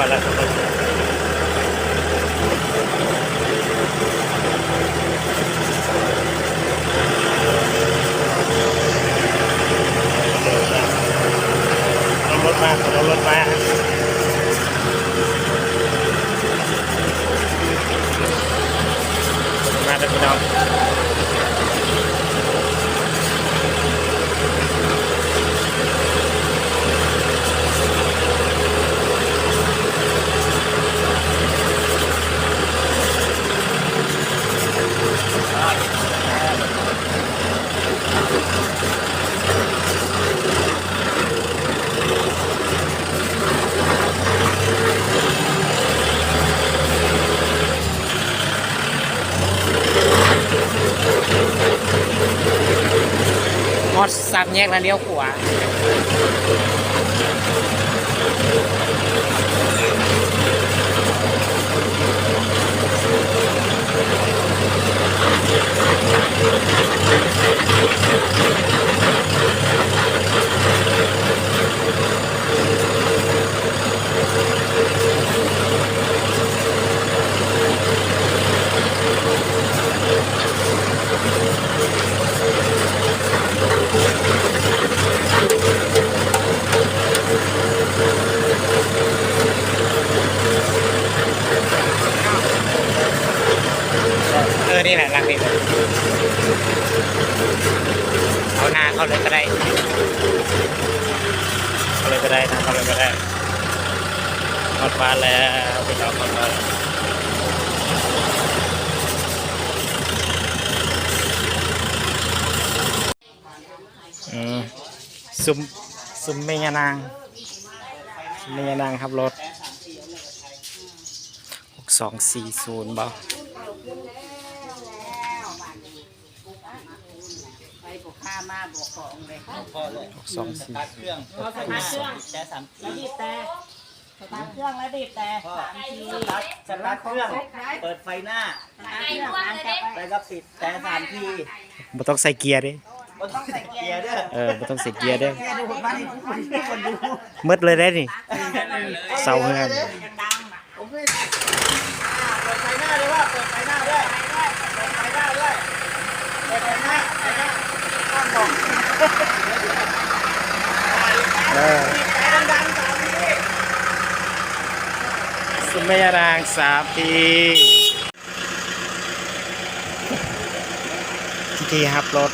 ພໍແລ້ວທຸກຄົນ ເອົາລົດມາ ເອົາລົດມາ ມາເດີພີ່ນ້ອງ. ຮອດສາມແຍກແລ້ວ ລ້ຽວຂວາ. ເອີ ນີ້ແຫຼະ ຫຼັງນີ້ເລີຍ ເອົາໜ້າເຂົ້າເລີຍກໍໄດ້ ເຂົ້າເລີຍກໍໄດ້ນະ ເຂົ້າເລີຍກໍໄດ້. ຮອດບ້ານແລ້ວ ພີ່ນ້ອງ ຮອດບ້ານ. ອືມ ຊຸມ ຊຸມແມ່ຍ່ານາງ ຊຸມແມ່ຍ່ານາງຂັບລົດ ຫົກສອງສີ່ສູນ ບໍ່? ໄປບໍ່ຄ້າມາບໍ່ຂອງເລີຍ ຫົກສອງສີ່ສູນ ສະຕາດເຄື່ອງ ແຕ່ສາມ ແລ້ວບີບແຕ່ ສະຕາດເຄື່ອງແລ້ວບີບແຕ່ສາມທີ ສະຕາດ ສະຕາດເຄື່ອງ ເປີດໄຟໜ້າ ສະຕາດເຄື່ອງ ໄຟກໍປິດແຕ່ສາມທີ ບໍ່ຕ້ອງໃສ່ເກຍເດ້ ບໍ່ຕ້ອງໃສ່ເກຍເດີ ເອີ ບໍ່ຕ້ອງໃສ່ເກຍເດີ ເກຍດູດມານີ້ ຄົນດູ ໝົດເລີຍເດ້ນີ້ ເຊົາເຮືອນ. ໂອເຄ ອ່າ ເປີດໄຟໜ້າດ້ວຍ ເປີດໄຟໜ້າດ້ວຍ ເປີດໄຟໜ້າດ້ວຍ ເປີດໄຟໜ້າ ໄຟໜ້າ ຂ້າງບອກ ເອີ ບີບແຕ່ດັງໆ ສາມທີ ຊຸມແມ່ຍ່ານາງສາມທີ ທີ່ ທີ່ຮັບລົດ